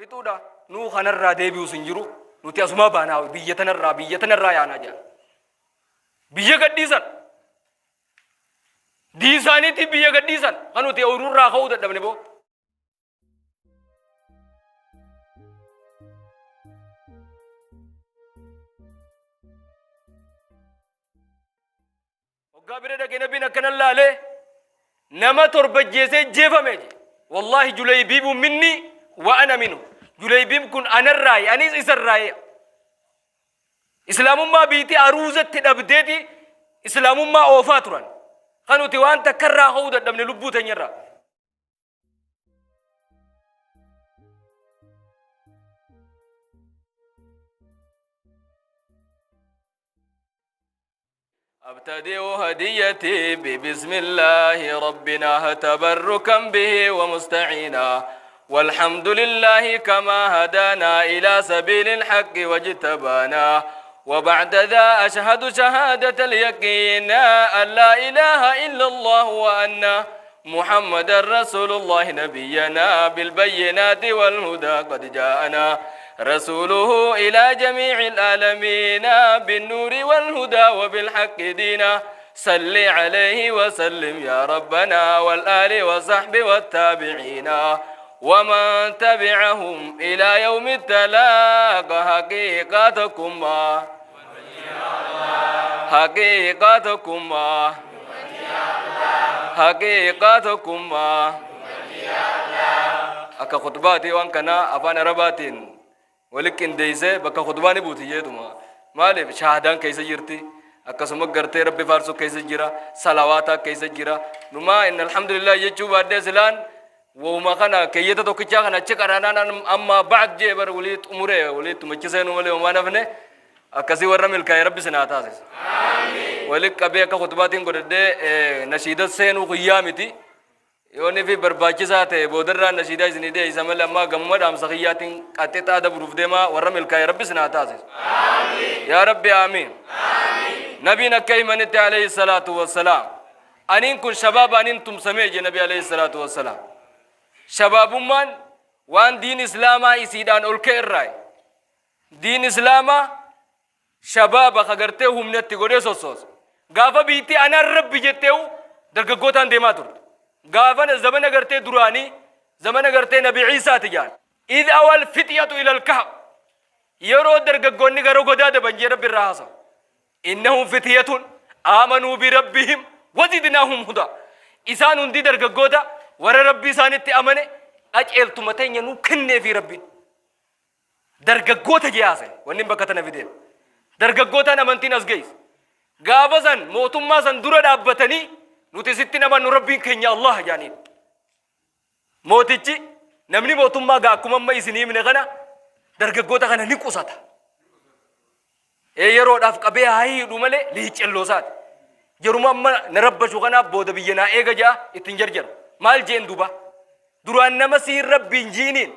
Fixuudha. Nuu kanarraa deebi'us hin jiru. Nuti asumaa baanaa biyya tanarraa biyya tanarraa yaanaa jedhan. Biyya gadhiisan. Diisaaniitii biyya gadhiisan. Kan nuti ooyiruurraa ka'uu dadhabne boo. Hoggaa bira dhaqe nabiin akkana laalee nama torba jeesee jeefame jedhe. Wallaahi Julaybiibu minni wa ana minhu. Julaybiib kun anarraayi anis isarraayi. Islaamummaa biitii aruuzatti dhabdeeti islaamummaa oofaa turan. Kan nuti waan takkarraa ka'uu dadhabne lubbuu teenyarraa. أبتدئ هديتي ببسم الله ربنا تبركا به ومستعينا والحمد لله كما هدانا إلى سبيل الحق واجتبانا وبعد ذا أشهد شهادة اليقين أن لا إله إلا الله وأن محمد رسول الله نبينا بالبينات والهدى قد جاءنا رسوله إلى جميع العالمين بالنور والهدى وبالحق دينا صل عليه وسلم يا ربنا والآل وصحب والتابعين ومن تبعهم إلى يوم التلاق حقيقتكم حقيقتكم حقيقتكم akka khutbaatii waan kana afaan arabaatiin wali qindeessee bakka khutbaa ni buuti jeetuma maaliif shaahadaan keessa jirti akkasuma gartee rabbi faarsuu keessa jira salawaataa keessa jira numaa inna alhamdulillah jechuu baadhee silaan wahuma kana keeyyata tokkichaa kana achi qaraanaan amma ba'd jee bar walii xumuree walii tumachisee nu malee homaa nafne akkasii warra milkaa'e rabbi sinaa taasisa. Wali qabee akka khutbaatiin godhadhee nashiida seenuu guyyaa miti. Yoo inni fi barbaachisaa ta'e boodarraa nashiidaa isinii dhiyeessa malee ammaa gamuma dhaamsa kiyyaatiin qaxxixaa dabruuf deemaa warra milkaa'e rabbi sinaa taasisa. Yaa rabbi aamiin. Nabiin akka himanitti alayhi salaatu wassalaam. Aniin kun shabaaba aniin tumsamee je nabi alayhi salaatu wassalaam. Shabaabummaan waan diin islaamaa isiidhaan ol ka'e irraayi. Diin islaamaa shabaaba ka gartee humna itti godhee sossoosa. Gaafa biitti anaan rabbi jetteewu dargaggootaan deemaa turte. Gaafa zamana gartee duraanii zamana gartee nabi Iisaati jaan. Idh awal fityatu ilal kahf. Yeroo dargaggoonni gara godaa daban jee rabbi irraa haasawa. Innahum fityatun aamanuu bi rabbihim wazidnaahum hudaa. Isaan hundi dargaggoota warra rabbii isaanitti amane qaceeltuma teenya nuu kenneefi rabbiin. Dargaggoota jee haasa'e wanni bakka tana fideef. Dargaggootaan amantiin as geesse. Gaafa san mootummaa san dura dhaabbatanii nuti sitti hin amannu rabbiin keenya Allah jaaniin. Mootichi namni mootummaa gaa akkuma amma isin himne kana dargaggoota kana ni qusata. Ee yeroodhaaf qabee haa hidhu malee liiccelloo isaati. Yeruma amma na rabbashu kanaaf booda biyya naa eega ja'a ittiin jarjaru. Maal jeen duba? Duraan nama siin rabbiin jiiniin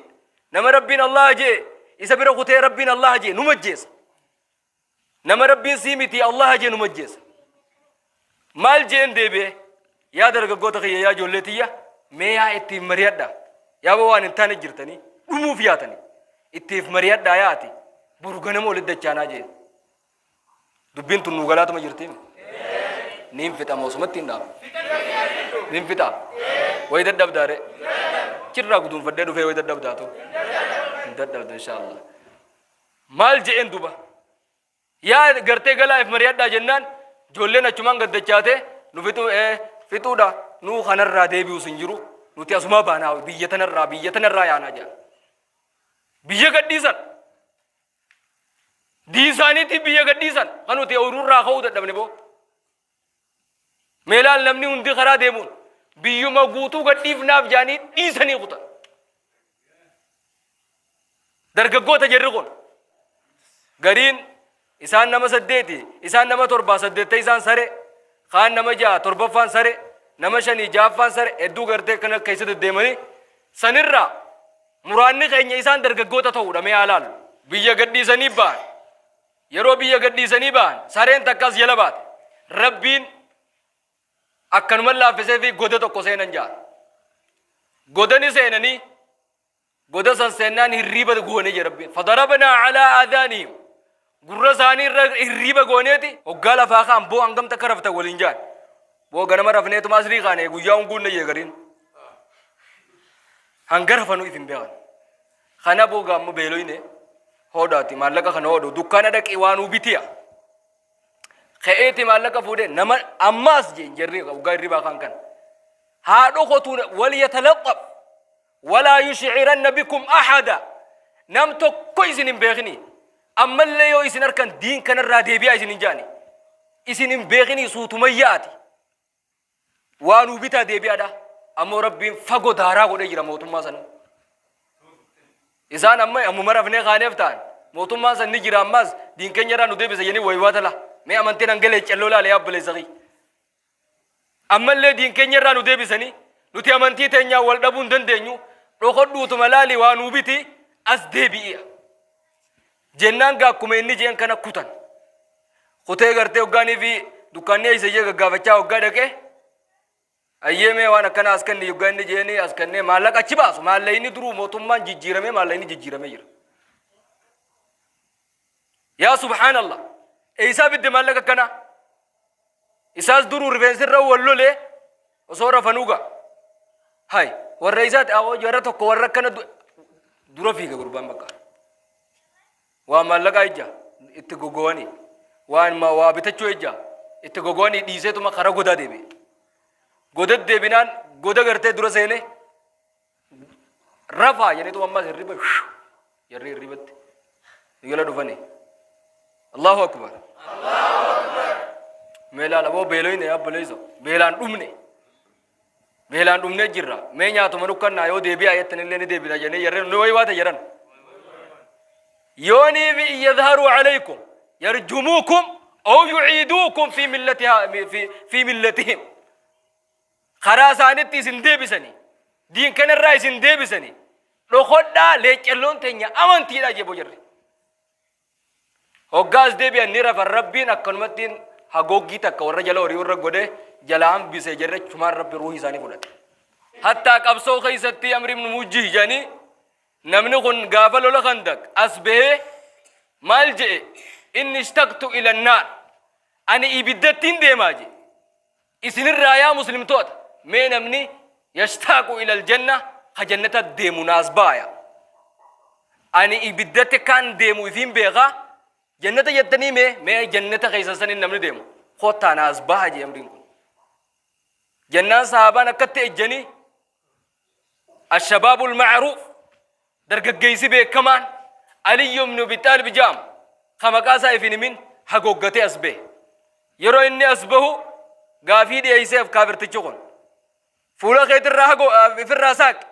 nama rabbiin Allah jee isa bira kutee rabbiin Allah jee numa jeessa. Nama rabbiin sii miti Allah jee numa jeessa. Maal jeen deebi'ee yaa dargaggoota kiyya yaa ijoollee tiyya mee yaa ittiin mari'adha. Yaa waan hin taane jirtanii dhumuuf yaatanii ittiif mari'adhaa yaati boru ganama walitti dachaanaa jeen. Dubbiin tun nuu galaatuma jirtiin. Niin fixa moosumatti hin dhaabu. Niin fixa. Wayi dadhabdaare. Chirraa guduunfadhee dhufee wayi dadhabdaatu. Hin dadhabdu inshaallah. Maal je'een duba. Yaa gartee galaa if mari'adhaa jennaan ijoolleen achumaan gad dachaatee nu fixuu ee fixuudha nuu kanarraa deebi'us hin jiru nuti asumaa baanaa biyya tanarraa biyya tanarraa yaanaa jedhan. Biyya gadhiisan. Diisaaniitii biyya gadhiisan kan nuti ooyiruurraa ka'uu dadhabne boo. Mee laal namni hundi karaa deemuun biyyuma guutuu gadhiifnaaf jedhanii dhiisanii kutan. Dargaggoota jarri kun gariin isaan nama saddeeti isaan nama torbaa saddeetta isaan sare kaan nama ja'a torbaffaan sare nama shanii ja'affaan sare hedduu gartee kana keessa deddeemanii sanirraa muraanni keenya isaan dargaggoota ta'uudha mee haa laallu. Biyya gadhiisanii ba'an. Yeroo biyya gadhiisanii ba'an sareen takkas jala baate. Rabbiin akkanuma laaffisee fi goda tokko seenan ja'a. Godani seenanii Goda san seennaan hirriiba goone jee Rabbiin. Fadarabnaa calaa aadaanihim. Gurra isaanii irra hirriiba gooneeti hoggaa lafaa kaan boo hangam takka raftan waliin jaan. Boo ganama rafneetuma asrii kaane guyyaa hin guunne jee gariin. Hanga rafanuu if hin beekan. Kana boo gaamma beeloyne hoodhaati maallaqa kana hoodhu dukkaana dhaqii waa nuu bitiya. Ka'eeti maallaqa fuudhee nama ammaas jeen jarri hoggaa hirribaa kaan kana. Haa dhokotuu wal yatalaxaf Walaa yushciranna bikum ahada nam tokko isin hin beekini ammallee yoo isin arkan diin kanarraa deebi'aa isin hin jaani isin hin beekini suutumayyaati waa nuu bitaa deebi'aadha ammoo Rabbiin fagoo daaraa godhee jira mootummaa sanuu isaan amma ammuma rafnee kaaneef ta'an mootummaan san ni jira ammaas diin keenya irraa nu deebisa jedhanii waywaata la mee amantiin hangalee calloo laale yaa obboleessa kiyya Ammallee diin keenya irraa nu deebisanii nuti amantii teenyaan wal dhabuu hin dandeenyu dhokodhuutuma laali waa nuu biti as deebi'iya. Jennaan gaa akkuma inni jeen kana kutan. Kutee gartee hoggaanii fi dukkaanni eessa jee gaggaafachaa hoggaa dhaqee ayyee mee waan akkana as kenni hoggaa inni jeeni as kennee maallaqa achi baasu maallaqni duruu mootummaan jijjiiramee maallaqni jijjiiramee jira. Yaa subhaanallah eessaa fidde maallaqa akkanaa? Isaas duruu rifeensi irra wal lolee osoo rafanuu gaa. Hay warra isaati awoo warra tokko warra akkana dura fiiga gurbaan bakka. Waa maallaqaa ijja itti gogowanii waan waa bitachuu ijja itti gogowanii dhiiseetuma karaa godaa deebi'e. Goda deebinaan goda gartee dura seenee Rafaa jedheetu ammas hirriba jarri hirribatti nu jala dhufani. Allahu akbar. Mee laala boo beeloyne yaa obboleessa beelaan dhumne. Beelaan dhumne jirra. Mee nyaatuma nukkannaa yoo deebi'aa jettan illee ni deebina jedhanii jarri nu wayi waata jedhan. Yoonii fi yadharuu alaykum yarjumuukum aw yuciiduukum fi millatiha fi millatihim. Karaa isaanitti isin deebisani. Diin kanarraa isin deebisani. Dhokodhaa leeccalloon teenya amantiidha jee bojarri. Hoggaas deebi'an ni rafan Rabbiin akkanumattiin hagoggii takka warra jala horii warra godhe jala hambise jarri achumaan Rabbi ruuhii isaanii fudhate. Hattaa qabsoo keessatti Amri ibn Mujjih jedhanii namni kun gaafa lola Khandaq as bahee maal je'e inni ishtaqtu ila naar ani ibiddattiin deemaa je'e. Isinirraa yaa muslimtoota mee namni yashtaaqu ilal janna ka jannata deemu naas baaya. Ani ibiddatti kan deemu ifiin beeka jannata jettanii mee mee jannata keessan sanin namni deemu kottaa naas baha jee amriin kun. Jennaan sahaabaan akkatti ejjanii ashabaabul ma'ruuf Dargaggeessi beekamaan Aliyyu ibn Abi Xaalib jedhamu ka maqaa isaa if hin himin hagooggatee as bahe. Yeroo inni as bahu gaafii dhiyeesseef kaafirtichi kun. Fuula keetirraa hago ifirraa saaqi.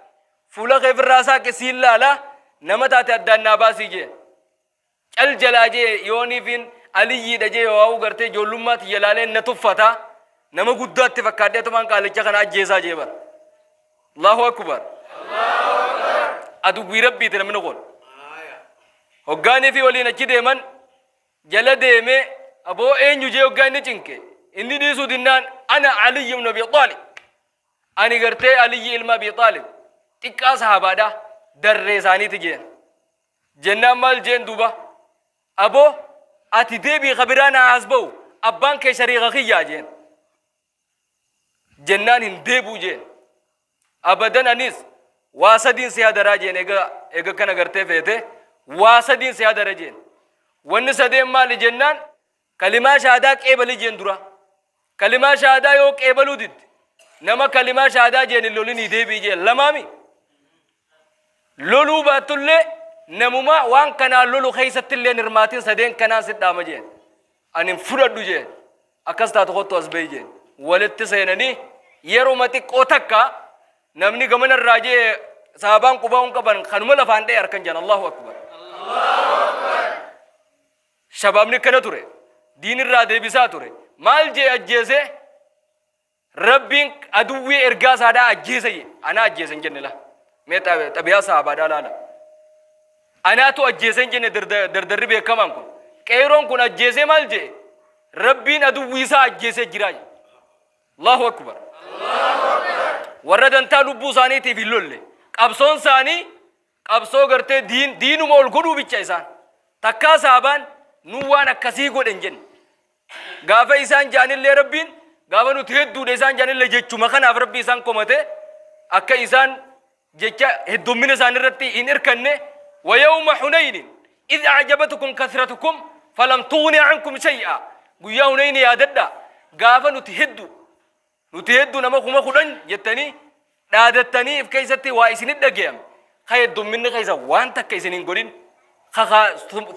Fuula kee ifirraa saaqi siin laala nama taate addaan naa baasii jeen. Cal jalaa jee yooniifiin Aliyyiidha jee yoo gartee ijoollummaa tiyya laalee na tuffata nama guddaatti fakkaadhee tumaan qaalicha kana ajjeesaa jee bara. Allahu akbar. Aduwwii Rabbiiti namni kun. Hoggaanii fi waliin achi deeman jala deemee aboo eenyu jee hoggaa inni cinqe inni dhiisuu dinnaan ana Aliyyi ibn Abi Xaalib. Ani gartee Aliyyi ilma Abi Xaalib xiqqaa sahaabaadha darree isaaniiti jeen. Jennaan maal jeen duuba? Aboo ati deebii ka biraa naa as ba'u abbaan kee shariika kiyyaa jeen. Jennaan hin deebi'u jeen. Abadan anis waa sadiin si hadaraa jeen eega eega kana gartee feete waa sadiin si hadara jeen. Wanni sadeen maali jennaan kalimaa shahaadaa qeebali jeen dura. Kalimaa shahaadaa yoo qeebaluu didde nama kalimaa shahaadaa jeen hin lolinii deebi'i jeen lamaami. Loluu baattullee namuma waan kanaan lolu keessattillee hin hirmaatin sadeen kanaan si dhaama jeen. Ani hin fudhadhu jeen. Akkas taatu kottu as bahi jeen. Walitti seenanii yeruma xiqqoo takka namni gamana irraa jee sahabaan qubaa hin qaban kanuma lafaan dha'e harkan jaan Allahu akbar. Shabaabni akkana ture. Diin irraa deebisaa ture. Maal jee ajjeesee Rabbiin aduwwii ergaa isaadhaa ajjeesa jee. Anaa ajjeesa hin jenne laa. Mee xabiyaa sahaabaadhaa laala. Anaatu ajjeesa hin jenne dardarri beekamaan kun. Qeeyroon kun ajjeesee maal jee? Rabbiin aduwwii isaa ajjeesee jiraa jee. Allahu akbar. Warra dantaa lubbuu isaaniitiif hin lolle. Qabsoon isaanii Qabsoo gartee diin diinuma ol godhuu bicha isaan. Takkaa sahabaan nu waan akkasii godhe hin jenne. Gaafa isaan ja'anillee Rabbiin gaafa nuti hedduudha isaan ja'anillee jechuma kanaaf Rabbi isaan komate akka isaan jecha heddummina isaan irratti hin irkanne. Wa yawma hunaynin idh a'jabatukum kathratukum falam tughni ankum shay'a. Guyyaa Hunayni yaadadha, gaafa nuti heddu, nuti heddu, nama 10,000 jettanii dhaadattanii if keessatti waa isinit dhagayame, ka heddumminni keessa waan takka isin hin godhin, ka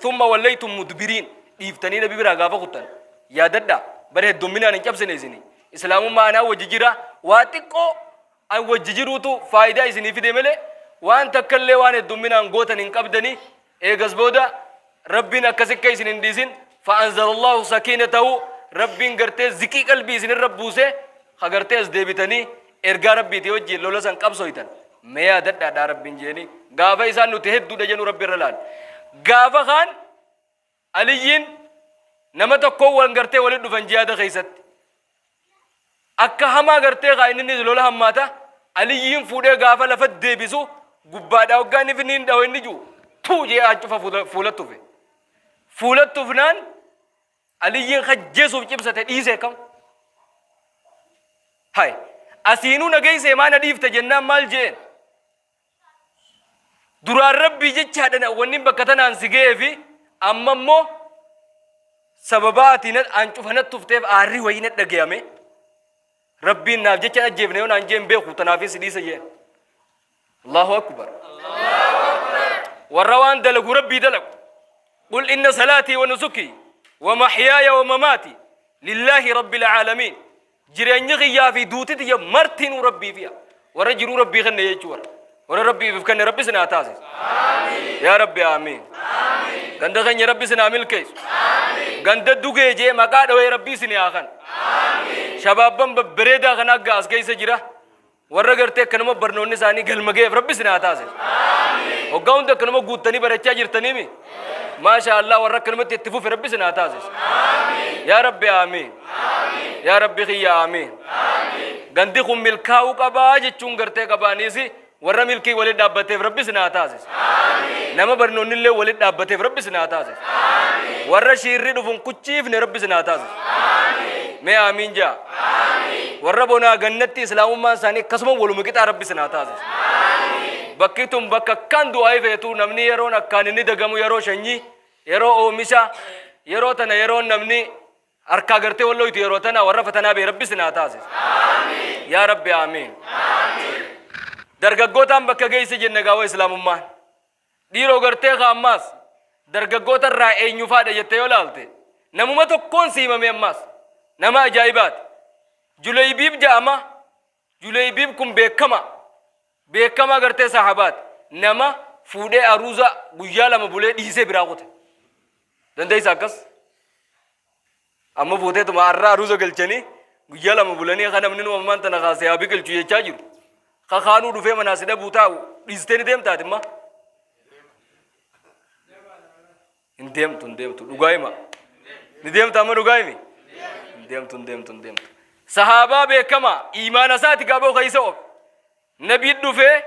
thumma wallaytum mudbiriin, dhiiftanii nabi biraa gaafa kuttan yaadadha. Bara heddumminaan hin cabsine isini. Islaamummaa anaa wajji jira, waa xiqqoo an wajji jiruutu faayidaa isinii fide malee waan takkallee waan heddumminaan gootan hin qabdanii. Eegas booda Rabbiin akkas akka isin hin dhiisin, fa'anzalallahu sakiinatahu, Rabbiin gartee ziqii qalbii isinirra buuse, ka gartee as deebitanii ergaa Rabbiiti wajjiin lola san qabsooytan mee yaadadhaadhaa Rabbiin jeeni. Gaafa isaan nuti hedduudha jennu Rabbi irra laal. Gaafa kaan Aliyyiin nama tokkoon wal gartee walitti dhufan jihaada keessatti. Akka hamaa gartee kaa inni lola hammaata. Aliyyiin fuudhee gaafa lafa deebisu gubbaadhaa hoggaa inni finniin dhawe inni jiru tuu jee cufa fuula tufe. Fuula tufnaan Aliyyiin hajjeesuuf cimsate dhiisee kam. Hay asiinuu nageessee maa na dhiifte jennaan maal jeen? Duraan Rabbii jechaadha wanni bakka tanaan si ga'ee fi amma immoo sababaa ati an cufa natti tufteef aarri wayii na dhagayame. Rabbiin naaf jecha hin ajjeefne yoo naan jeen beeku, tanaafin si dhiisa jeen. Allahu akbar. Warra waan dalagu Rabbii dalagu. Qul inna salaatii wa nusukii wa mahyaaya wa mamaatii lillaahi rabbil aalamiin. Jireenyi kiyyaa fi duuti tiyya martinuu Rabbii fi'a. Warra jiruu Rabbii kenne jechuu warra. Warra Rabbiif kenne Rabbi isin haa taasisu. Yaa Rabbi aamiin. Ganda keenya Rabbi isin haa milkeessu. Ganda dugee jee maqaa dhawee Rabbi isin haa kan. Shabaabban babbareedaa kan akka as keessa jira. Warra gartee akkanuma barnoonni isaanii galma ga'eef Rabbi isin haa taasisu. Hoggaa hunda akkanuma guuttanii barachaa jirtaniimi. Maasha Allah, warra akkanumatti itti fufe Rabbi isin haa taasisu. Yaa Rabbi aamiin. Yaa Rabbi kiyya aamiin. Gandi kun milkaa'uu qabaa jechuun gartee qabaaniis warra milkii walitti dhaabbateef Rabbi isin haa taasisu. Nama barnoonni illee walitti dhaabbateef Rabbi isin haa taasisu. Warra shiirri dhufuun kuchiifne Rabbi isin haa taasisu. Mee aamiin jaa. Warra bonaa gannatti islaamummaan isaanii akkasuma waluma qixaa Rabbi isin haa taasisu. Bakki tun bakka akkaan du'aa feetu, namni yeroon akkaan inni dagamu yeroo shanyii, yeroo oomisha, yeroo tana yeroo namni harkaa gartee wallooytu, yeroo tana warra fatanaa bee Rabbi isin haa taasisu. Yaa Rabbi aamiin. Dargaggootaan bakka geesse jenne gaawa islaamummaan. Dhiiroo gartee kaa ammaas dargaggoota irraa eenyufaadha jettee yoo laalte, namuma tokkoon si himame ammaas nama ajaa'ibaati. Juleybiib ja'ama. Juleybiib kun beekama. Beekamaa gartee sahabaati. Nama fuudhee aruuza guyyaa 2 bulee dhiisee biraa kute. Dandeessa akkas? Amma fuuteetuma har'a aruuza galchanii guyyaa 2 bulanii kan namni nu ammaan tana kaasee haa biqilchu jechaa jiru. Kakaanuu dhufee manaa si dhabuu taa'u dhiistee ni deemtaati imma. Hin deemtu, hin deemtu, dhugaa hima. Ni deemta amma, dhugaa himi. Hin deemtu, hin deemtu, hin deemtu. Sahaabaa beekamaa imaana isaati gaaboo keessa oofe. Nabiin dhufee,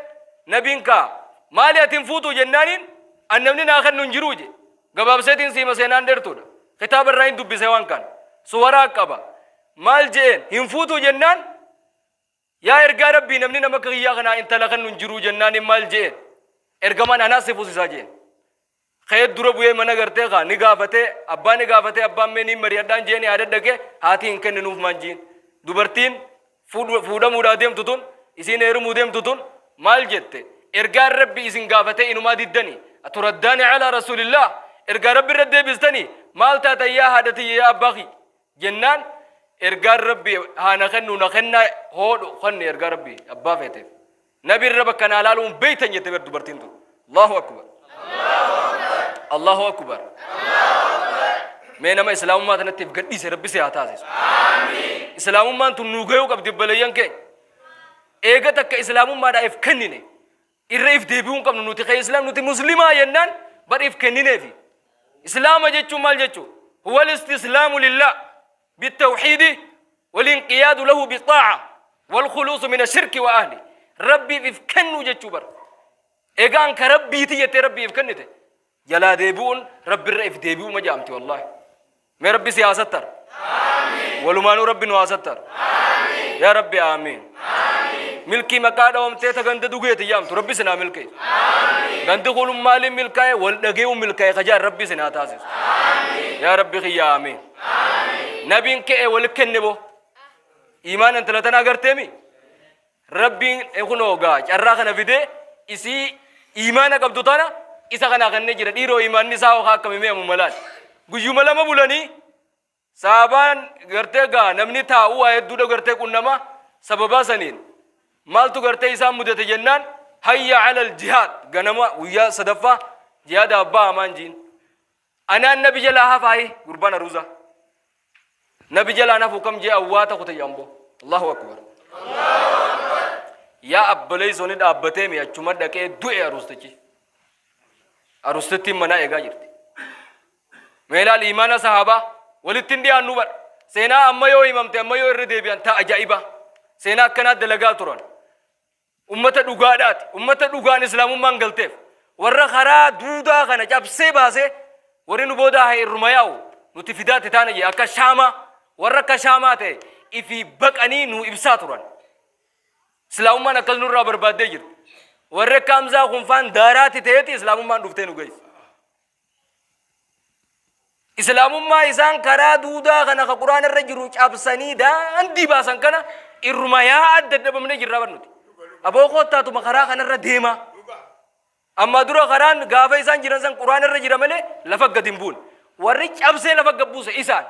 nabiin kaa maali ati hin fuutuu jennaaniin, an namni naa kennu hin jiruu je. Gabaabseetiin siima, seenaan dheertuudha. Kitaaba irraa hin dubbise waan kana. Suwaraa qaba. Maal je'een? Hin fuutuu jennaan, yaa ergaa Rabbii, namni nama akka kiyyaa kanaa intala kennu hin jiruu jennaaniin, maal je'een? Ergamaan anaa si fuusisaa jeen. Ka'ee dura bu'ee mana gartee kaa ni gaafatee, abbaa ni gaafatee, abbaan mee niin mari'adhaan jeeni, haadha dhaqee haati hin kenninuuf maan jiin. Dubartiin fuudhamuudhaa deemtu tun, isiin heerumuu deemtu tun maal jette? Ergaan Rabbi isin gaafatee inumaa diddani, aturaddaani alaa rasuulillah, ergaa Rabbi irra deebistani maal taatan yaa haadha tiyya, yaa abbaa kiyya jennaan, ergaan Rabbi haa na kennu, na kennaa hoodhu kanni ergaa Rabbi abbaa feeteef. Nabi irra bakka naa laaluun beeytan jette bar dubartiin tun. Allahu akbar. Allahu akbar. Mee nama islaamummaa tanatti if gadhiise Rabbi si haa taasisu. Islaamummaan tun nuu gayuu qabdi obboleeyyan keenya. Eega takka islaamummaadhaa if kennine irra if deebi'uu hin qabnu. Nuti kee islaam, nuti muslimaa jennaan bar if kennineefi. Islaama jechuun maal jechuu? Huwal istislaamu lillah bitawxiidi walinqiyaadu lahu bixaa'a walkhuluusu min ashirki wa ahli. Rabbiif if kennuu jechuu bar. Egaan ka Rabbiiti jettee Rabbiif kennite jalaa deebi'uun Rabbirra if deebi'uuma jaamti wallaahi. Mee Rabbi si haa sattar. Walumaanuu Rabbi nu haa sattar. Yaa Rabbi aamiin. Milkii maqaa dhawamtee ta ganda dugeeti jaamtu Rabbi sin haa milkeessu. Gandi kun maaliin milkaa'e wal dhagee'uun milkaa'e kajaan Rabbi sin haa taasisu. Yaa Rabbi kiyya aamiin. Nabiin ka'e wal kenne boo. Iimaan intala tanaa garteemi. Rabbiin kunoo gaa carraa kana fidee isii iimaana qabdu tana isa kanaa kennee jira. Dhiiroo iimaanni isaa hoo akkami mee ammuma laal. Guyyuma lama bulanii saabaan gartee gaa namni taa'u waa hedduudha gartee qunnama sababaa saniin maaltu gartee isaan mudate jennaan hayya alal jihaad ganama guyyaa sadaffaa jihaada abbaa hamaan jiin. Anaan nabi jalaa hafaayi gurbaan aruuzaa. Nabi jalaan hafu kam jee awwaata kute jambo. Allahu akbar. Yaa abboleessoo ni dhaabbatee mi achuma dhaqee du'e aruustichi. Aruustittiin manaa eegaa jirti. Mee ilaali imaana sahaabaa walitti hin dhiyaannu bara. Seenaa amma yoo himamte amma yoo irra deebi'an ta'a ajaa'ibaa. Seenaa akkanaa dalagaa turan. Ummata dhugaadhaati. Ummata dhugaan islaamummaan galteef. Warra karaa duudaa kana cabsee baasee warri nu boodaa haa irruma yaa'u nuti fidaatti taana jee akka shaamaa warra akka shaamaa ta'e ifii baqanii nu ibsaa turan. Islaamummaan akkas nurraa barbaaddee jirti. Warri akka Hamzaa kun faan daaraatti ta'eeti islaamummaan dhuftee nu geesse. Islaamummaa isaan karaa duudaa kana ka quraana irra jiru cabsanii daandii baasan kana irruma yaa'aa dadhabamnee jirraa bar nuti. Aboo koottaatuma karaa kanarra deemaa. Amma dura karaan gaafa isaan jiran san quraana irra jira malee lafa gad hin buune. Warri cabsee lafa gad buuse isaan.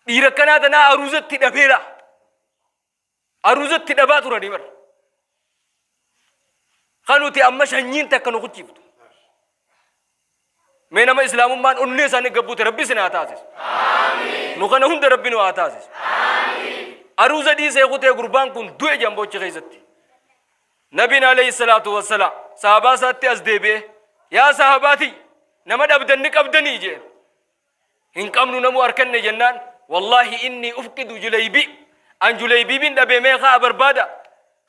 Dhiira akkanaa tanaa aruuzatti dhabeera. Aruuzatti dhabaa turanii bar. Kan nuti amma shanyiin takka nu kuchiiftu. Mee nama islaamummaan onnee isaanii gabbuute rabbi isin haa taasisu. Nu kana hunda rabbi nu haa taasisu. Aruuza dhiisee kutee gurbaan kun du'e jambochi keessatti. Nabiin alayhi salaatu wassalaam sahabaa isaatti as deebi'ee yaa sahabaati nama dhabdan ni qabdanii jeen. Hin qabnu namuu arkanne jennaan wallaahi inni ufqidu julaybii an julaybiibin dhabee mee kaa barbaada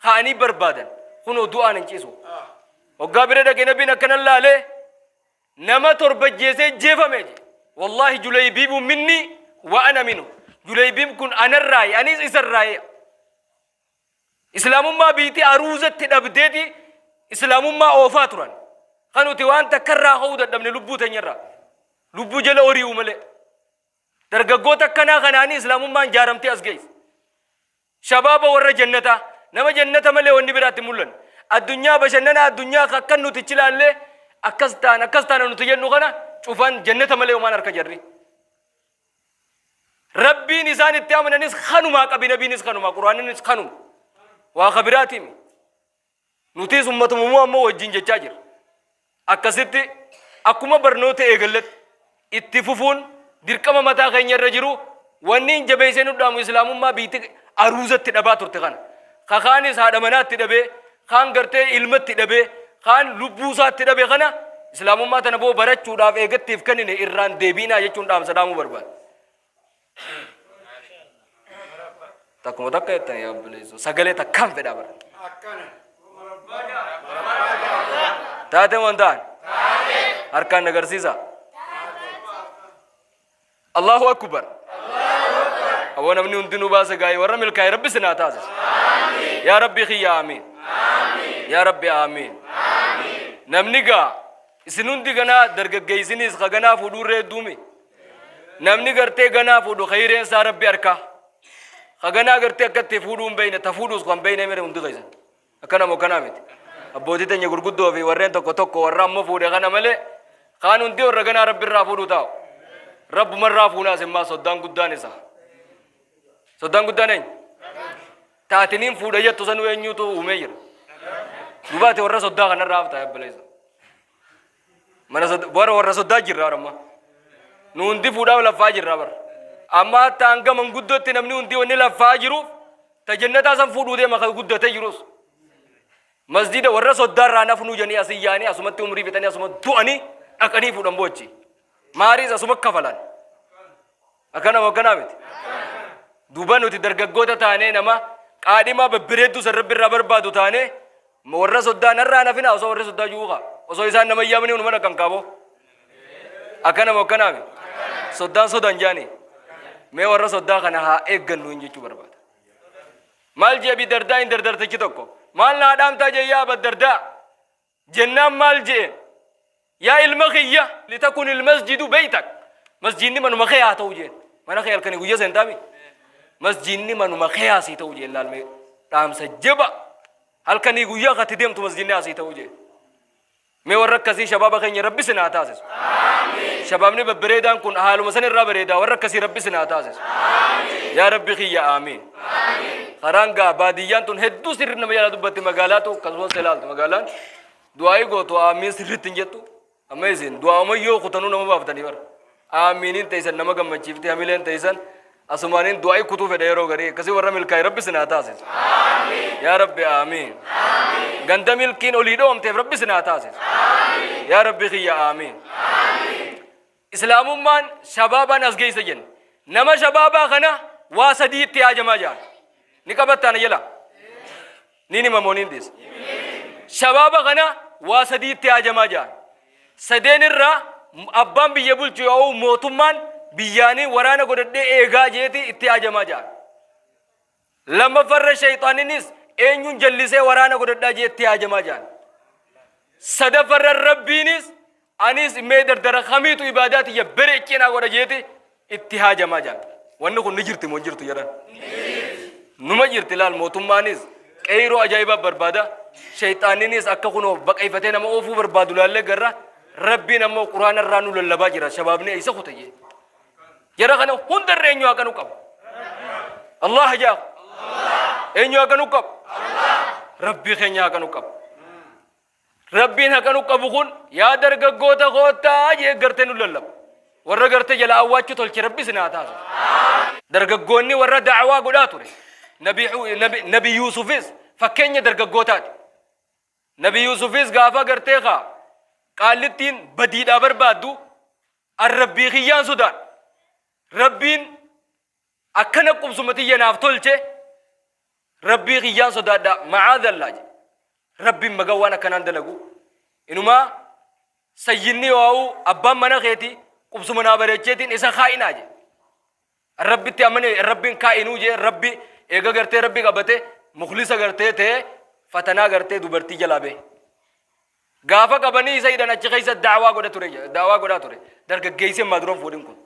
kaanii barbaadan kunoo du'aan hin ciisu. Hoggaa bira dhaqe nabiin akkanan laalee nama torba jeesee jeefame je. Wallaahi julaybiibu minni wa ana minu. Julaybiib kun anarraayi anis isarraayi. Islaamummaa biitii aruuzatti dhabdeeti islaamummaa oofaa turan. Kan nuti waan takka irraa ka'uu dadhabne lubbuu teenyarraa. Lubbuu jala ori'u malee. Dargaggoota akkanaa kanaanii islaamummaan jaaramtee as geesse. Shabaaba warra jannataa. Nama jannata malee wanni biraatti hin mul'anne. Addunyaa bashannana addunyaa akkan nuti ichi ilaallee akkas ta'an akkas ta'an nuti jennu kana cufan jannata malee homaan harka jarri. Rabbiin isaan itti amananis kanumaa qabi nabiinis kanumaa quraaninis kanuma. Waa ka biraatii mi. Nutis ummatumumuu ammoo wajjin jechaa jira. Akkasitti akkuma barnoota eegalletti itti fufuun dirqama mataa keenya irra jiru wanni hin jabeessee nu dhaamu islaamummaa biitti aruuzatti dhabaa turte kana. Ka kaanis haadha manaatti dhabee, kaan gartee ilmatti dhabee, kaan lubbuu isaatti dhabe kana islaamummaa tana boo barachuudhaaf eegattiif kennine irraan deebiinaa jechuun dhaamsa dhaamuu barbaada. Takkuma takka jettan yaa obboleessoo sagalee takkaan fedhaa bara. Taate moo hin ta'an? Harkaan agarsiisa. Allahu akbar. Aboo namni hundinuu baasa gaa'ee warra milkaa'e rabbi isin haa taasisu. Yaa rabbi kiyya aamiin. Yaa rabbi aamiin. Namni gaa isin hundi ganaa dargaggeessiniis ka ganaa fuudhuurree hedduumi. Namni gartee ganaa fuudhu kayreen isaa rabbi harkaa. Ka ganaa gartee akka itti fuudhuu hin beekne ta fuudhuus kan beekne mere hundi keessan. Akkana moo kanaa miti. Abbootii teenya gurguddoo fi warreen tokko tokko warra amma fuudhe kana malee kaan hundi warra ganaa rabbi irraa fuudhuu taa'u. Rabbuma irraa fuunaas immaa soddaan guddaan isa. Soddaan guddaan eenyu? Taatiniin fuudha jettu sanuu eenyutu uumee jira. Dubaati warra soddaa kanarraa haftaa ebbaleessa. Mana warra warra soddaa jirra bara amma. Nu hundi fuudhaaf laffaa jirra bara. Amma hatta hanga manguddootti namni hundi wanni laffaa jiruuf ta jannataa san fuudhuu deema kan guddatee jirus. Masjida warra soddaa irraa nafnuu jedhanii asii yaa'anii asumatti umrii fixanii asuma du'anii dhaqanii fuudhan boochi. Maariis asuma kafalan. Akkana moo akkanaa miti? Duuba nuti dargaggoota taanee nama qaadhimaa babbareedduu san rabbi irraa barbaadu taanee Warra soddaa narraa nafina osoo warri soddaa jiru kaa. Osoo isaan nama yaamanii hunuma dhaqan kaaboo. Akkana moo akkanaami? Soddaan sodaan jaani. Mee warra soddaa kana haa eeggannu hin jechuu barbaada. Maal jee Abi Dardaa hin dardartichi tokko. Maal naa dhaamtaa jee yaa Aba Dardaa. Jennaan maal jee? Yaa ilma kiyya litakun ilmasjidu beeytak. Masjiidni manuma kee haa ta'u jeen. Mana kee halkanii guyyaa seentaami. Masjiidni manuma kee haa sii ta'u jeen laalmee dhaamsa jaba. Halkanii guyyaa katti deemtu masjiidni haa sii ta'u jeen. Mee warra akkasii shabaaba keenya Rabbi isin haa taasisu. Shabaabni babbareedaan kun haaluma san irraa bareedaa warra akkasii Rabbi isin haa taasisu. Yaa Rabbi kiyya aamiin. Karaan gaa baadiyyaan tun hedduu sirri nama jalaa dubbatti magaalaatu akkasumas ilaaltu magaalaan du'aayii gootu aamiin sirriitti hin jettu amma isin du'aama yoo kutanuu nama baaftanii bara. Aamiiniin teessan nama gammachiifti hamileen teessan asumaaniin du'aayii kutuu fedha yeroo garii akkasii warra milkaa'e Rabbi isin haa taasisu. Yaa Rabbi aamiin. Ganda milkiin olii dhoomteef Rabbi isin haa taasisu. Yaa Rabbi kiyya aamiin. Islaamummaan shabaabaan as geessa jenne. Nama shabaabaa kana waa sadii itti haajamaa jaan. Ni qabattaa na jala? Niin hima moo niin dhiisa? Shabaaba kana waa sadii itti haajamaa jaan. Sadeen irraa abbaan biyya bulchu yoo mootummaan biyyaanii waraana godhadhee eegaa jeeti itti haajamaa jaan. Lammaffarra shayxaaninis eenyuun jallisee waraana godhadhaa jee itti haajamaa jaan. Sadaffarra Rabbiinis anis mee dardara kamiitu ibaadaa tiyya bereechee naa godha jeeti itti haajamaa jaan. Wanni kun ni jirti moo hin jirtu jedhan? Numa jirti laal mootummaanis qeeyroo ajaa'ibaa barbaada. Shayxaaninis akka kunoo baqayfatee nama oofuu barbaadu laallee garra Rabbiin ammoo quraana irraa nu lallabaa jira shabaabni eessa kuta jee. Jara kana hundarra eenyu haa kanu qabu? Allah jaa. Eenyu haa kanu qabu? Rabbii keenya haa kanu qabu. Rabbiin haqa nu qabu kun yaa dargaggoota koottaa jee gartee nu lallaba. Warra gartee jala awwaachuu tolche Rabbi isin haa taasisu. Dargaggoonni warra da'awaa godhaa ture. Nabi Yuusufis fakkeenya dargaggootaati. Nabi Yuusufis gaafa gartee kaa qaallittiin badiidhaa barbaaddu an Rabbii kiyyaan sodaadha. Rabbiin akkana qubsuma tiyya naaf tolche Rabbii kiyyaan sodaadha ma'aadallah jedhe. Rabbiin magan waan akkanaan dalagu. Inumaa sayyinni waa'uu abbaan mana keeti qubsuma naa bareecheetiin isa kaa'inaa jedhe. Rabbitti amane Rabbiin kaa'inuu jee Rabbi eega gartee Rabbi qabate muklisa gartee ta'ee fatanaa gartee dubartii jalaa bahe. Gaafa qabanii isa hidhan achi keessa da'awaa godha ture da'awaa godhaa ture dargaggeessi ammaa duran fuudhin kun.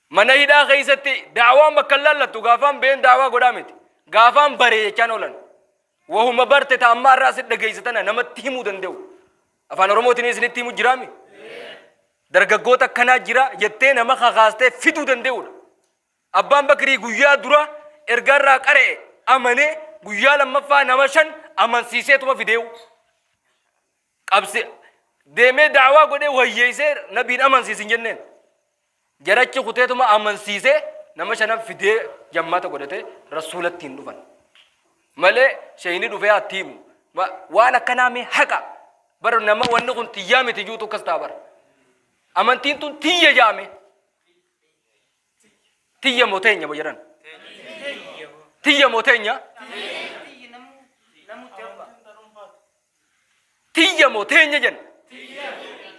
Mana hidhaa keessatti da'awaan bakka hin laallattu gaafaan been da'awaa godhaa miti. Gaafaan baree jechaan oolan. Wahuma barte ta ammaa irraa asitti dhageesse tana namatti himuu danda'u. Afaan Oromootiin isinitti himu jiraami? Dargaggoota akkanaa jira jettee nama kakaastee fiduu danda'uudha. Abbaan Bakrii guyyaa dura ergaa irraa qara'e amanee guyyaa lammaffaa nama shan amansiiseetuma fideewu. Qabsi deemee da'awaa godhee wayyeessee nabiin amansiisi hin jenneen. Jarachi kuteetuma amansiisee nama shanan fidee jammaata godhatee rasuulatti hin dhufan. Malee sheeyni dhufee haa himu. Waan akkanaa mee haqa. Bara nama wanni kun tiyyaa miti juutu akkas ta'a bara. Amantiin tun tiyya jaame. Tiyya moo teenya moo jedhan? Tiyya moo teenya? Tiyya moo teenya jenna?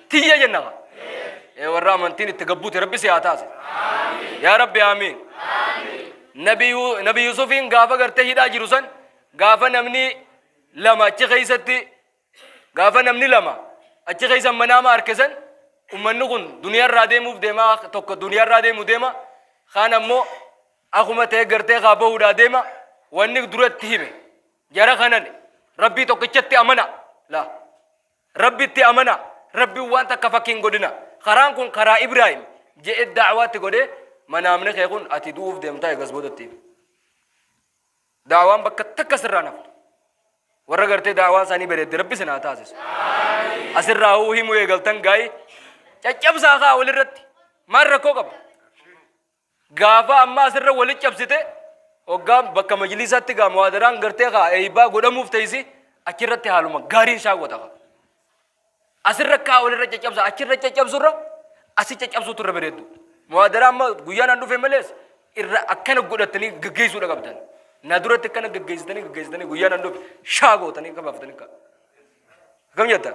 Tiyya jenna kaa. Ee warra amantiin itti gabbuute Rabbi si haa taasisu. Yaa Rabbi aamiin. Nabi Yusufiin gaafa gartee hidhaa jiru san gaafa namni lama achi keessatti gaafa namni lama achi keessa manaama arke san ummanni kun duniyaarraa deemuuf deema tokko duniyaarraa deemu deema kaan ammoo akkuma ta'e gartee kaa bahuudhaa deema wanni duratti hime Jara kanan Rabbii tokkichatti amana. La. Rabbitti amana. Rabbiin waan takka fakkii hin godhina. Karaan kun karaa Ibraahim je'e da'waatti godhee manaamni kee kun ati du'uuf deemtaa eegas boodatti. Da'waan bakka takka sirraa naftu. Warra gartee da'waan isaanii bareedde Rabbi isin haa taasisu. Asirraa huu himuu eegaltan gaayi caccabsaa kaa walirratti maal rakkoo qaba? Gaafa amma asirra wali cabsite hoggaa bakka majlisaatti gaa muhaadaraan gartee kaa eeybaa godhamuuf teessi achirratti haaluma gaariin shaawwata kaa. Asirra kaa walirra caccabsa achirra caccabsurra asi caccabsuutu irra bareeddu. Muhaadaraa amma guyyaan an dhufe malees irra akkana godhatanii gaggeessuudha qabdan. Na duratti akkana gaggeessitanii gaggeessitanii guyyaa nan dhufe shaa gootanii akka baafatanii akka. Akkam jettan?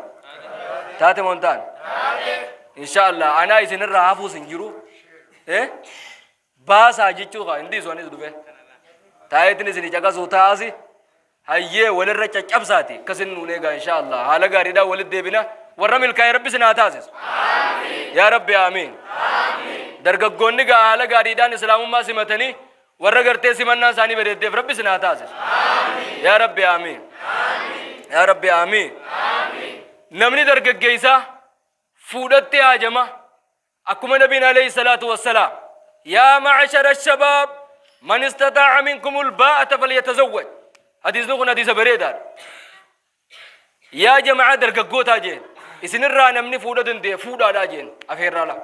Taate moo hin taane? Insha Allah anaa isinirraa hafuus hin jiru. Eh? Baasaa jechuu kaa hin dhiisu anis dhufe. Taa'eetiin isin caqasuu taa'asi. Hayyee walirra caccabsaati akkasin nuun eegaa insha Allah haala gaariidhaan walitti deebina warra milkaa'e rabbi isin haa taasisu. Yaa rabbi aamiin. Dargaggoonni gaa haala gaariidhaan islaamummaa simatanii warra gartee simannaan isaanii bareeddeef rabbi isin haa taasisu. Yaa rabbi aamiin. Yaa rabbi aamiin. Namni dargaggeessaa fuudhatti haajama. Akkuma Nabiin alayhi salaatu wassalaam yaa ma'ashara shabaab man istataa'a minkumul baa'ata falyatazawwaj. Hadiisni kun hadiisa bareedaadha. Yaa jama'aa dargaggootaa jeen isinirraa namni fuudha danda'e fuudhaadhaa jeen afeerraa laa.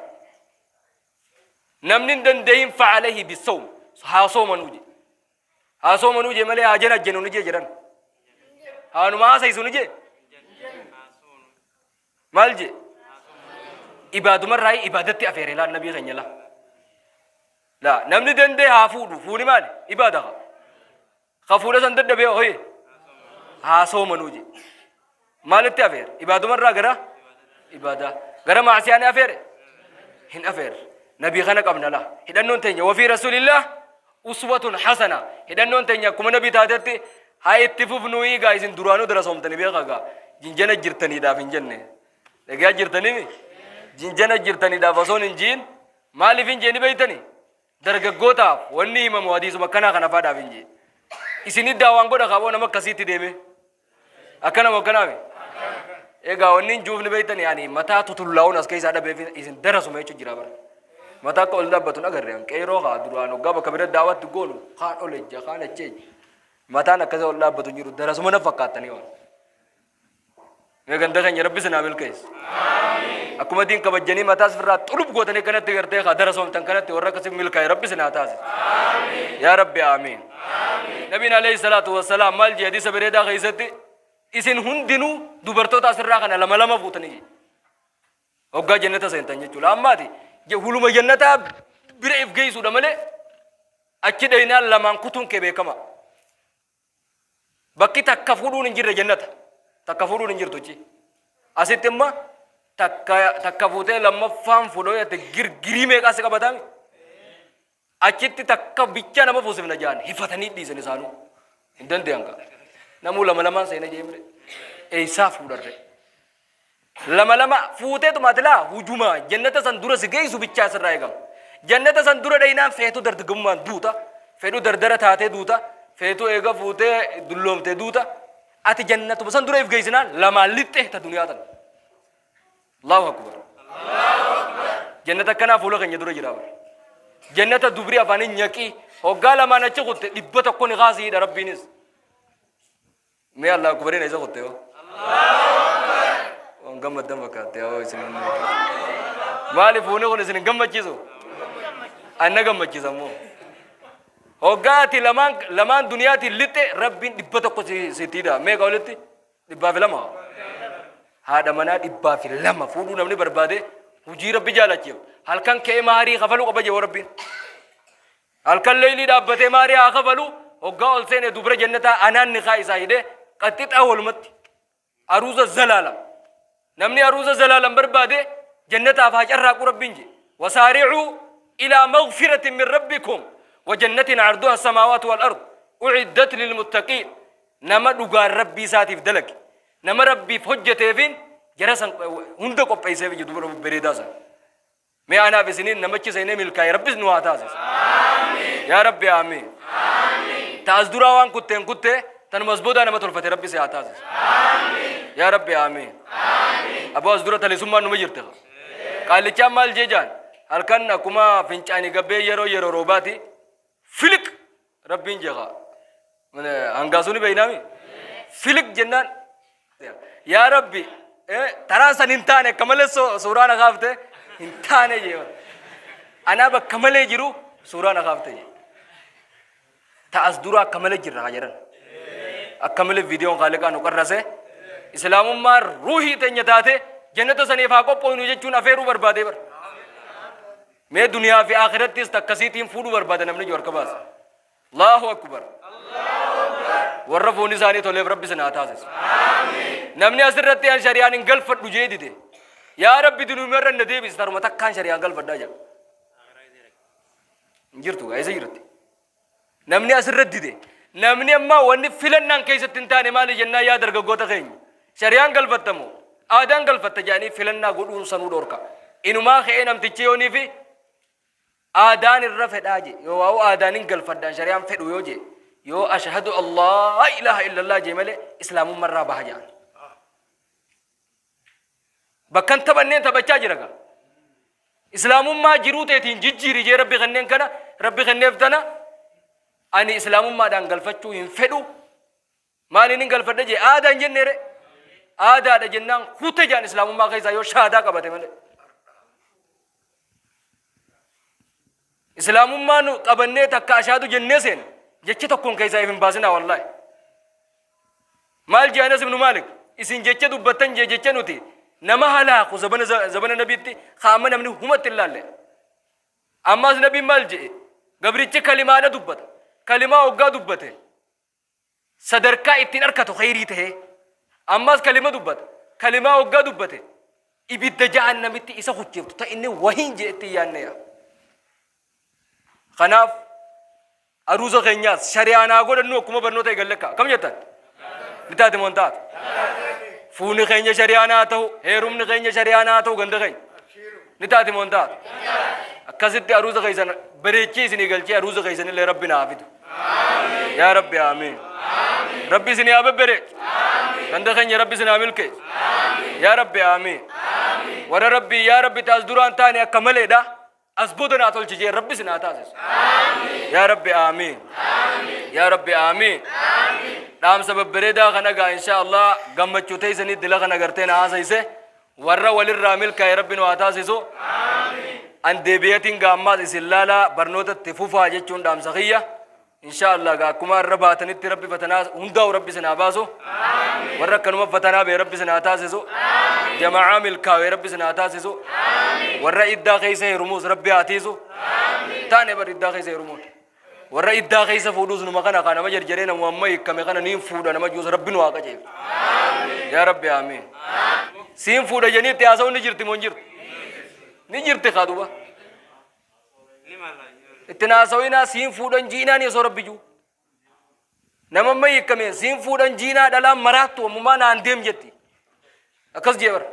Namni hin danda'in fa'alayhi bisawm haa soomanuu jee. Haa soomanuu jee malee haa janajjanu ni jee jedhan. Haanuma haasaysu ni jee. Maal jee? Ibaadumarraa ibaadatti afeere laa nabii keenya laa. Laa namni danda'e haa fuudhu fuuni maali? Ibaada haa. Ka fuudha san dadhabee hoye haa soomanuu jee. Maalitti afeere? Ibaadumarraa gara ibaadaa. Gara maasiyaa ni afeere? Hin afeerre. Nabii kana qabna laa. Hidhannoon teenya wafii rasuulillah uswatun hasana. Hidhannoon teenya akkuma nabii taatetti haa itti fufnuu egaa isin duraanuu darasoomtanii beekaa gaa. Jinjana jirtaniidhaaf hin jenne. Dhagaa jirtanii jinjana jirtaniidhaaf osoo hin jiin maaliif hin jeeni beeytanii? Dargaggootaaf wanni himamu hadiisuma akkanaa kana faadhaaf hin jeen. Isin daawaan godha kaaboo nama akkasiitti deeme. Akkana moo akkanaami? Egaa wanni hin juufni beeytanii ani mataa tutullaa'uun as keessaa dhabeef isin darasuma jechuun jira bara. Mataa akka ol dhaabbatu hin agarre an qeeroo kaa duraan hoggaa bakka bira daawatti goonu kaan ol ejja kaan achi ejja. Mataan akkasii ol dhaabbatu hin jiru darasuma na fakkaattanii waan. Mee ganda keenya rabbi isin haa milkeessu. Akkuma diin kabajjanii mataa sirraa xulub gootanii kanatti gartee kaa darasoomtan kanatti warra akkasii milkaa'e rabbi isin haa taasisu. Yaa rabbi aamiin. Nabiin alayhi salaatu wassalaam maal jee hadiisa bareedaa keessatti isin hundinuu dubartoota asirraa kana lama lama fuutanii jee. Hoggaa jannata seentan jechuudha. Ammaati huluma jannataa bira if geessuudha malee achi dhaynaan lamaan kutuun kee beekama. Bakki takka fuudhuun hin jirre jannata. Takka fuudhuun hin jirtu achi. Asitti immoo takka takka fuutee lammaffaan fuudhoo jette girgirii meeqaa si qabataami? Achitti takka bichaa nama fuusifna jaan hifatanii dhiisan isaanuu. Hin danda'an kaa. Namuu lama lamaan seena jee mire. Eessaa fuudharre? Lama lama fuuteetuma ati laa hujuma jannata san dura si geessu bichaa sirraa eegama. Jannata san dura dhaynaan feetu dargaggummaan duuta, fedhu dardara taatee duuta, feetu eega fuutee dulloomtee duuta. Ati jannatuma san dura if geessinaan lamaan lixxe ta duniyaa tana. Allahu akbar. Jannata akkanaa fuula keenya dura jira bara. Jannata dubri afaaniin nyaqii hoggaa lamaan achi kutte 100 ni kaasiidha rabbiinis. Mee Allah akbariin eessa kutte yoo? Waan gammaddan fakkaatte yoo isin. Maaliif fuuni kun isin hin gammachiisu? Anna gammachiisa immoo. Hoggaa ati lamaan lamaan duniyaatiin lixxe rabbiin 100 sitti hidha. Meeqa walitti? 102. Haadha manaa 102 fuudhuu namni barbaade hojii rabbi jaalachiif. Halkan ka'ee maarii kafaluu qaba jee rabbiin. Halkan leeylii dhaabbatee maarii haa kafalu, hoggaa ol seene dubra jannataa anaan nikaa isaa hidhe, qaxxixaa walumatti. Aruuza zalaalam. Namni aruuza zalaalam barbaade jannataaf haa carraaqu Rabbiin je. Wasaari'uu ilaa maghfiratin min rabbikum wa jannatin arduha samaawaatu wal ard u'iddat lil muttaqiin. Nama dhugaan Rabbii isaatiif dalage, nama Rabbiif hojjeteefin jara san hunda qopheesseef jedhu dubra bareedaa san. Mee anaaf isiniin namachi seenee milkaa'e rabbis nu haa taasisu. Yaa Rabbi aamiin. Ta as duraa waan kutteen kutte tanuma as boodaa nama tolfate rabbi si haa taasisu. Yaa Rabbi aamiin. Aboo as dura talisummaan numa jirte. Qaallichaan maal jee jaan halkan akkuma fincaanii gabbee yeroo yeroo roobaati filiq Rabbiin jeeqa. Hangaasuu ni beeynaami. Filiq jennaan yaa Rabbi taraan san hin taane akka malee suuraa na kaafte hin taane jee. Anaa bakka malee jiru suuraa na kaafte jee. Ta as dura akka malee jirra haa jedhan. Akka malee viidiyoon kaaliqaa nu qarrase. Islaamummaan ruuhii teenya taate jannata saniif haa qophooynu jechuun afeeruu barbaadee bara. Mee duniyaa fi akhirattis takkasiitiin fuudhuu barbaada namni jiru harka baasa. Allahu akbar. Warra fuunni isaanii toleef Rabbi isin haa taasisu. Namni asirratti an shari'aan hin galfadhu jee dide. Yaa Rabbi dunuumarra na deebisi taruma takkaan shari'aan galfadhaa jedha. Hin jirtu gaa eessa jirti? Namni asirra dide. Namni ammaa wanni filannaan keessatti hin taane maali jennaan yaa dargaggoota keenya. Shari'aan galfattamu aadaan galfatta jedhanii filannaa godhuun sanuu dhorka. Inumaa ka'ee namtichi yoonii fi aadaan irra fedhaa je yoo waa'u aadaan hin galfadhaan shari'aan fedhu yoo je yoo ashhadu Allah ilaha illallah je malee islaamummaa irraa baha jedhan. Bakka hin taphanneen taphachaa jira gaa. Islaamummaa jiruu teetiin jijjiiri jee rabbi kenneen kana rabbi kenneef tana ani islaamummaadhaan galfachuu hin fedhu. Maaliin hin galfadha jee aadaa hin jennee re. Aadaadha jennaan kute jaan islaamummaa keessaa yoo shahaadaa qabate malee. Islaamummaa nu qabannee takka ashaadu jennee seena. Jecha tokkoon keessaa if hin baasinaa wallaahi. Maal jee Anas ibnu Maalik isin jecha dubbattan jee jecha nuti nama halaaku zabana zabana nabiitti kaama namni humatti hin laalle. Ammaas nabiin maal jee gabrichi kalimaadha dubbata. Kalimaa hoggaa dubbate sadarkaa ittiin arkatu kheyrii tahee ammas kalima dubbata kalimaa hoggaa dubbate ibidda jahannamitti isa kuchiftu ta inni wahiin je'etti hin yaanne yaa kanaaf aruuza keenyaas shari'aan haa godhannu akkuma barnoota eegalle akka kam jettan ni taate moo hin taatu fuuni keenya shari'aan haa ta'u heerumni keenya shari'aan haa ta'u ganda keenya ni taate moo hin taatu akkasitti aruuza keessan bareechee isinii galchee aruuza keessanillee rabbi naa fidu Yaa Rabbi aamiin. Rabbi isin haa bebbereechu. Ganda keenya Rabbi isin haa milkeessu. Yaa Rabbi aamiin. Warra Rabbi yaa Rabbi taas duraan taane akka maleedha. As booda naa tolchi jee Rabbi isin haa taasisu. Yaa Rabbi aamiin. Yaa Rabbi aamiin. Dhaamsa babbareedaa kana gaa insha Allah gammachuu teessanii dila kana gartee na haasayse. Warra walirraa milkaa'e Rabbi nu haa taasisu. An deebi'eetiin gaa ammaas isin laalaa barnoota itti fufaa jechuun dhaamsa kiyya. Insha Allah gaa akkuma irra baatanitti Rabbi fatanaa hundaa'u Rabbi isin haa baasu. Warra akkanuma fatanaa ba'e Rabbi isin haa taasisu. Jama'aa milkaa'e Rabbi isin haa taasisu. Warra iddaa keessa heerumuus Rabbi haa tiisu. Taane bar iddaa keessa heerumuun. Warra iddaa keessa fuudhuus numa kana kaa nama jarjaree namu amma hiikkame kana niin fuudha nama juus rabbi nu haa qajeelchu. Yaa rabbi aamiin. Siin fuudha jedhanii itti haasa'uun ni jirti moo hin jirtu? Ni jirti kaa duba. Itti haasa'inaa siin fuudhan jiinaan osoo rabbi juu. Nama amma hiikkameen siin fuudhan jiinaa dhalaan maraattu ammumaa naan deem jetti. Akkas jee bara.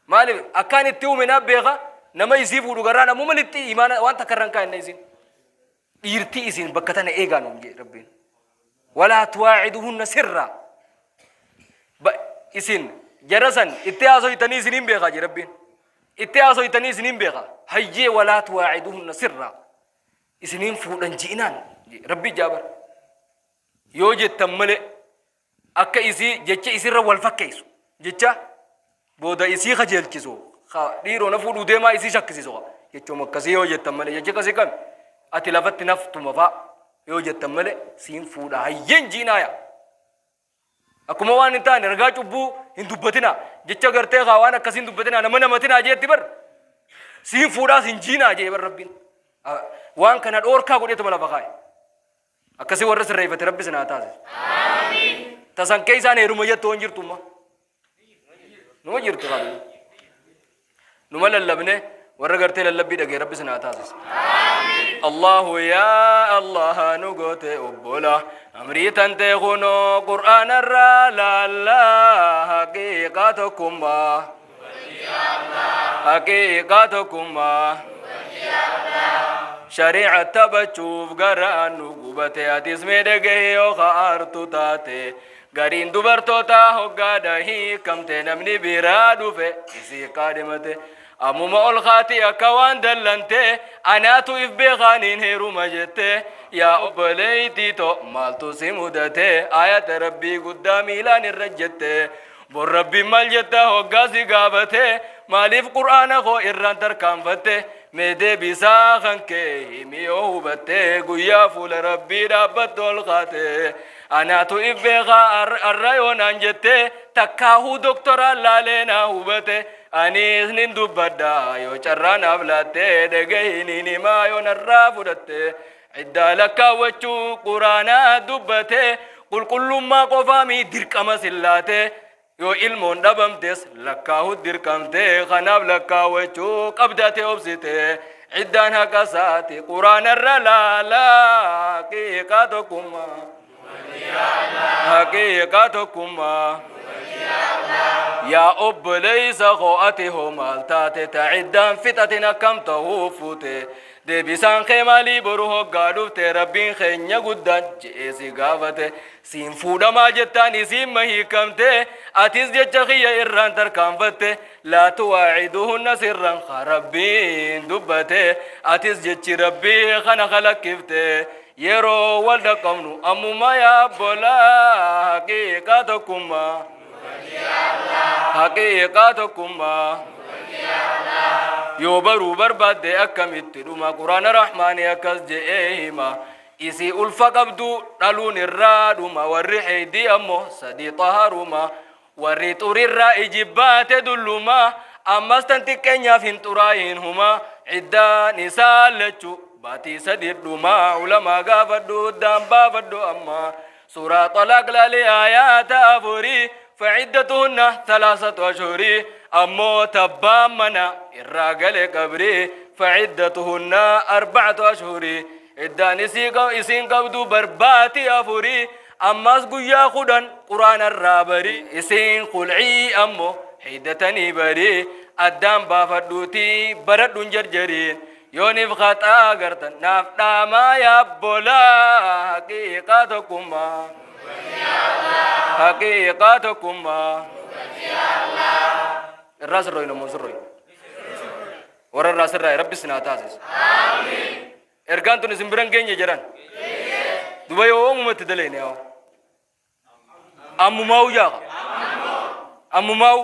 Maaliif akkaan itti uume naa beeka nama isii fuudhu garaan ammuma lixxii imaana waan takka irra hin kaa'inne isiin. Dhiirtii isin bakka tana eegaa nuun jee rabbiin. Walaa tuwaaciduhunna sirraa. Isin jara san itti haasoytanii isiniin beekaa jee rabbiin. Itti haasoytanii isiniin beekaa. Hayyee walaa tuwaaciduhunna sirraa. Isiniin fuudhan ji'inaan jee rabbii jaabar. Yoo jettan malee akka isii jecha isirra wal fakkeessu jecha booda isii kajeelchisu ka dhiiroo na fuudhuu deemaa isii shakkisiisu ka jechuun akkasii yoo jettan malee jechi akkasii kami ati lafatti naftuma fa'a yoo jettan malee siin fuudha hayyeen jiinaaya akkuma waan hin taane ragaa cubbuu hin dubbatinaa jecha gartee kaa waan akkasii hin dubbatinaa nama namatinaa jeetti bar siin fuudhaas hin jiinaa jee bar rabbiin waan kana dhoorkaa godheetuma lafa kaa'e. Akkasi warra sirreeffate rabbi isin haa taasisu. Tasan keessaan heeruma jettu hin jirtu umma. Numa jirtu qabu. Numa lallabne warra gartee lallabbii dhagee rabbi isin haa taasisu. Allahu yaa Allah nu goote obbola amrii tantee kunoo qur'aana irraa laallaa haqiiqaa tokkummaa. Haqiiqaa tokkummaa. Shari'a taphachuuf garaan nu gubate atis mee dhagahi yoo aartu taate gariin dubartoota hoggaadha hiikamte namni biraa dhufe isii qaadhimate ammuma ol kaati akka waan dallante anaatu if beekaaniin heeruma jette yaa obboleeytii too maaltu si mudate ayata rabbii guddaa miilaan irra jette Bor Rabbiin maal jetta hoggaa si gaafate maaliif qur'aana koo irraan tarkaanfatte mee deebisaa kan kee himi yoo hubatte guyyaa fuula Rabbii dhaabbattu ol kaate anaatu if beekaa arra yoo naan jette takkaahuu doktoraan laalee naa hubate aniis nin dubbadha yoo carraa naaf laatte dhagahi nin himaa yoo narraa fudhatte Iddaa lakkaawwachuu quraanaa dubbate Qulqullummaa qofaamii dirqama sillaate. Yoo ilmoon dhabamtes lakkaahu dirqamte. Kanaaf lakkaawachuu qabdate obsite. Iddaan haqa isaati quraanarra laalaa. Haqiiqaa tokkummaa. Haqiiqaa tokkummaa. Yaa obboleessa koo, ati hoo maal taate? Ta iddaan fixatin akkam ta'uu fuute? Deebisaan kee maalii boru hoggaa dhufte Rabbiin keenya guddaan je'ee si gaafate? Siin fuudhamaa jettaan, isiin ma hiikamte? Atis jecha kiyya irraan tarkaanfatte. Laa tuwaaciduhunna sirran ka Rabbiin dubbate, atis jechi Rabbii kana kalakkifte. Yeroo wal dhaqqabnu ammuma, yaa bolaa. Haqiiqaa tokkummaa, haqiiqaa tokkummaa yoo baruu barbaadde, akkamitti dhuma, Quraana Rahmaanii akkas je'ee hima: isii ulfa qabdu dhaluun irraa dhuma, warri heydii ammoo sadii xaharuma, warri xurirraa ijibbaate dulluma, ammas tan xiqqeenyaaf hin xuraayin huma. Iddaan isaa lachu baatii sadi dhuma. Ulamaa gaafadhu, uddaan baafadhu. Amma suuraa Xalaaq laalee aayaata 4: فعدتهن 3 أشهر. Ammoo tabbaan mana irraa gale qabrii, فعدتهن 4 أشهر. Iddaan isiin qabdu barbaatii afurii, ammas guyyaa 10 quraanarraa bari. Isiin khulcii ammoo hiddatanii bari. Addaan baafadhuutii baradhuun jarjariin. Yooniif khaxaa gartan naaf dhaamaa, yaabbolaa. Haqiiqaa tokkummaa, haqiiqaa tokkummaa. Irraa sirrooyna moo sirrooyna? Warra irraa sirraa'e Rabbi sinaa taasisu. Ergaan tun isin biran geenye jedhan duba yoo oomumatti daleene yaa ammumaa'u jaaqa ammumaa'u.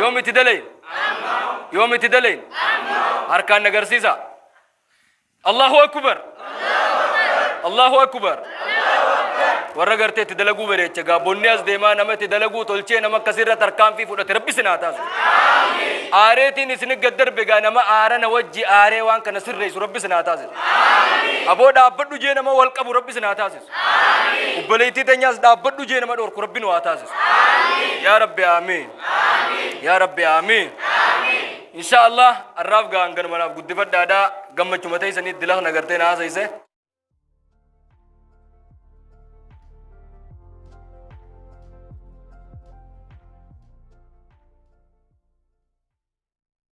Yoom itti daleyn? Yoom itti daleyn? Harkaan agarsiisa. Allahu akbar, Allahu akbar. Warra gartee itti dalaguu bareecha gaabbonni as deemaa, nama itti dalaguu tolchee, nama akkasirra tarkaanfii fudhate Rabbi sinaa taasisu. Aareetiin isin gad darbe gaa, nama aarana wajji aaree waan kana sirreessu Rabbi sinaa taasisu. Aboo, dhaabbadhu jee nama wal qabu Rabbi sinaa taasisu. Obboleettii teenyaas dhaabbadhu jee nama dhorku Rabbi nu haa taasisu. Yaa Rabbi, amiin. Yaa Rabbi, amiin. Insha Allah, arraaf gaan ganumanaaf guddifadhaadhaa. Gammachuma teessanii dilakna gartee na haasayse.